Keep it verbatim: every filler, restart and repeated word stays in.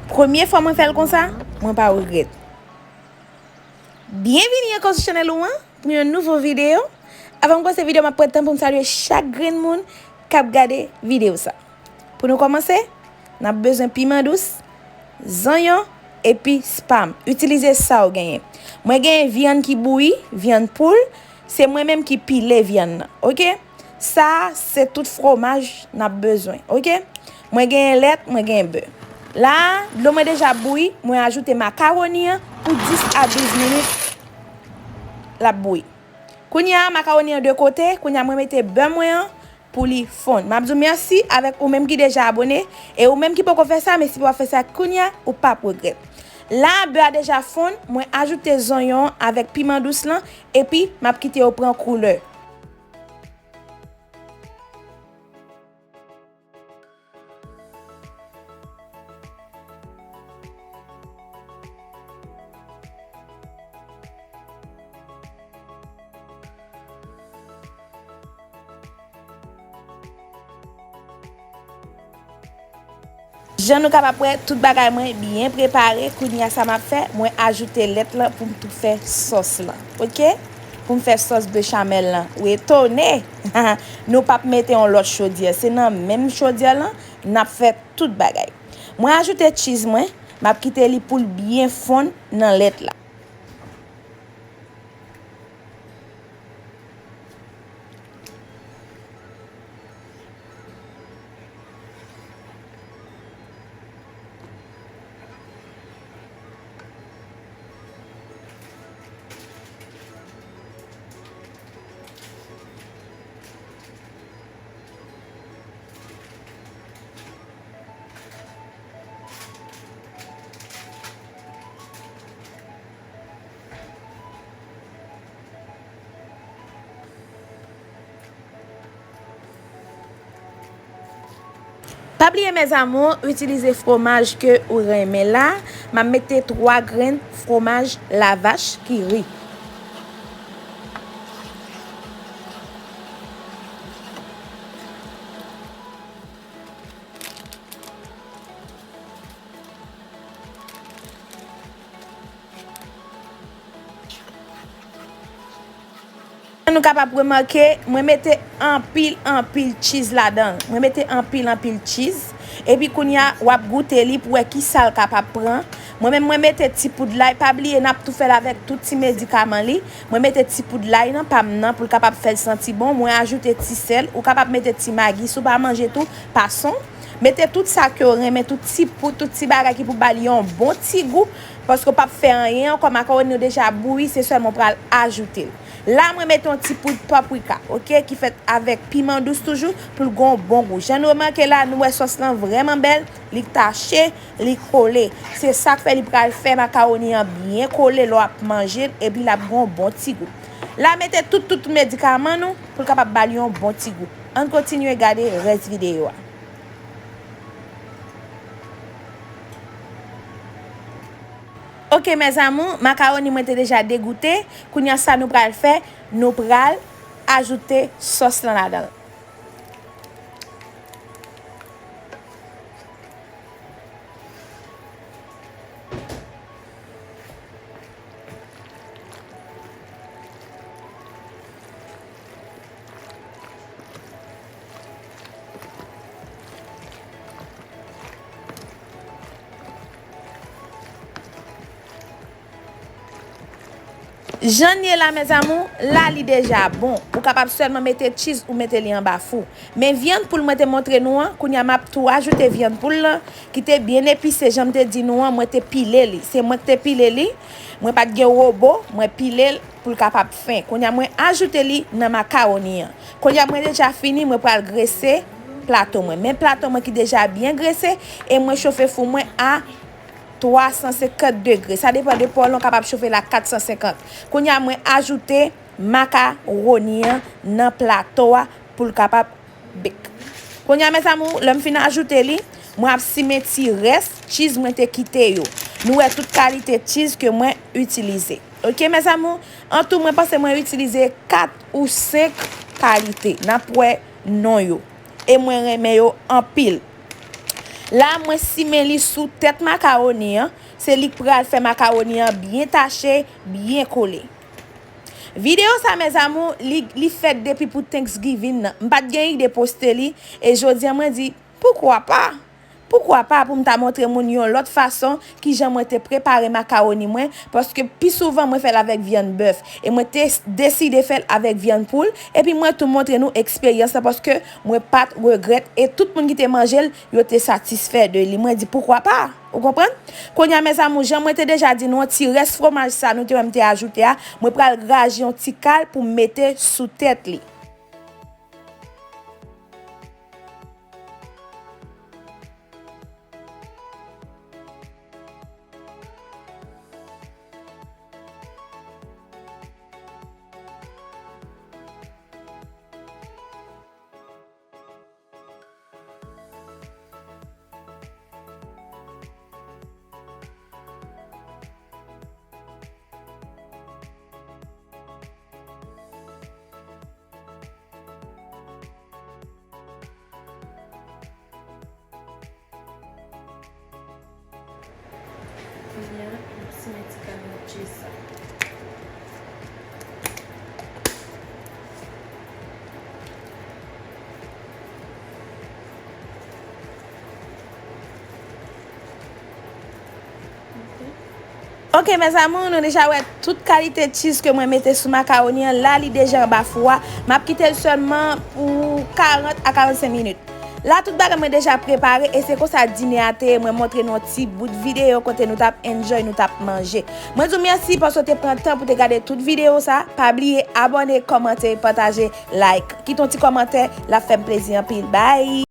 Premye fwa mwen fè l konsa, mwen pa regrèt. Byenvini ankò sou chanèl ou an pou yon nouvo videyo. Avan m kòmanse videyo, m ap pran tan pou m salye chak grenn moun k ap gade videyo sa. Pou nou kòmanse, n ap bezwen piman dous, zonyon, epi spam. Itilize sa w genyen. Mwen genyen vyann ki bouyi, vyann poul, se mwen menm ki pile vyann nan, oke? Sa a, se tout fwomaj n ap bezwen, oke? Mwen genyen lèt, mwen genyen bè. La a, dlo mwen deja bouyi, mwen ajoute makawoni an pou dis a douz minit, l ap bouyi. Kounye a, makawoni an de kote, kounye a mwen mete bè mwen an pou li fonn. M ap di w mèsi avèk ou menm ki deja abòne, e ou menm ki poko fè sa, men si w ap fè sa kounye a, ou p ap regrèt. La a, bè a deja fonn, mwen ajoute zonyon an avèk piman dous lan, epi m ap kite yo pran koulè. Jan nou kapab wè, tout bagay mwen byen prepare. Kounye a, sa m ap fè, mwen ajoute lèt lan pou m tou fè sòs lan, oke? Pou m fè sòs bechamel lan. Ou etone? Nou p ap mete yon lòt chodyè. Se nan menm chodyè lan, n ap fè tout bagay. Mwen ajoute cheese mwen, m ap kite li pou l byen fonn nan lèt la. Pa bliye, mes amours, itilize fwomaj ke ou renmen la. M ap mete twa grenn fwomaj lavach ki ri. Nou kapab remake, mwen mete anpil, anpil cheese ladan l. Mwen mete anpil, anpil cheese. Epi kounye a, w ap goute li pou wè ki sa l kapab pran. Mwen menm, mwen mete ti poud lay. Pa bliye, n ap tou fè l avèk tout ti medikaman li. Mwen mete ti poud lay nan pa m nan pou l kapab fè l santi bon. Mwen ajoute ti sèl. Ou kapab mete ti magi. Si w pa manje tou, pa son. Mete tout sa ke w renmen, tout ti poud, tout ti bagay ki pou ba li yon bon ti gou. Paske w p ap fè anyen ankò, makawoni yo deja bouyi, se sèlman w pral ajoute l. La, mwen mete yon ti poud paprika, oke, ki fèt avèk piman dous toujou, pou l gen yon bon gou. Jan nou remake la, nou wè sòs lan vrèman bèl, li tache, li kole. Se sa k fè li pral fè makawoni an byen kole lè w ap manje l, epi l ap gen yon bon ti gou. La, mete tout, tout, tout medikaman nou pou l kapab ba li yon bon ti gou. Ann kontinye gade rès videyo a. Oke, mes amours, makawoni mwen te deja degoute. Kounye a, sa nou pral fè, nou pral ajoute sòs lan ladan l. Jan l ye la, mes amours, la li deja bon. Ou kapab sèlman mete cheese ou mete li anba fou. Men vyann poul mwen te montre nou an, kounye a m ap tou ajoute vyann poul lan, ki te byen epise, jan m te di nou an, mwen te pile li. Se mwen ki te pile li. Mwen pa t gen wobo, mwen pile l pou l kapab fen. Kounye a mwen ajoute li nan makawoni an. Kounye a mwen deja fini, mwen pral grese plato mwen. Men plato mwen ki deja byen grese, e mwen chofe fou mwen a twa san senkant degre. Sa depann de pa w lan, w kapab chofe l a kat san senkant. Kounye a mwen ajoute makawoni an nan plato a pou l kapab bake. Kounye a, mes amours, lè m fin ajoute li, mwen ap simen ti rès cheese mwen te kite yo. Nou wè tout kalite cheese ke mwen itilize. Oke, mes amours, an tou, mwen panse mwen itilize kat ou senk kalite. N ap wè non yo. E mwen renmen yo anpil. La, mwen simen li sou tèt makawoni an. Se li k pral fè makawoni an byen tache, byen kole. Videyo sa, mes amours, li, li fèt depi pou Thanksgiving nan. M pa t gen ide poste li, e jodi a mwen di, poukwa pa? Poukwa pa pou m ta montre moun yon lòt fason kijan mwen te prepare makawoni mwen, paske pi souvan mwen fè l avèk vyann bèf, e mwen te s-, deside fè l avèk vyann poul, epi mwen tou montre nou eksperyans la, paske mwen pa t regrèt, e tout moun ki te manje l, yo te satisfè de li. Mwen di, poukwa pa? Ou konprann? Kounye a, mes amours, jan mwen te deja di nou, yon ti rès fwomaj sa nou te wè m te ajoute a, mwen pral raje yon ti kal pou m mete sou tèt li. Kounye a, m ap simen ti kanèl cheese sa. Ok, mes amours, nou deja wè tout kalite cheese ke mwen mete sou makawoni an. La, li deja anba fou a. M ap kite l sèlman pou karant a karannsenk minit. La, tout bagay mwen deja prepare, e se konsa dine a te ye. Mwen montre nou yon ti bout videyo kote nou t ap enjoy, nou t ap manje. Mwen di w mèsi paske w te pran tan pou te gade tout videyo sa. Pa bliye abòne, kòmante, pataje, like. Kite yon ti kòmantè, l ap fè m plezi anpil. Bye!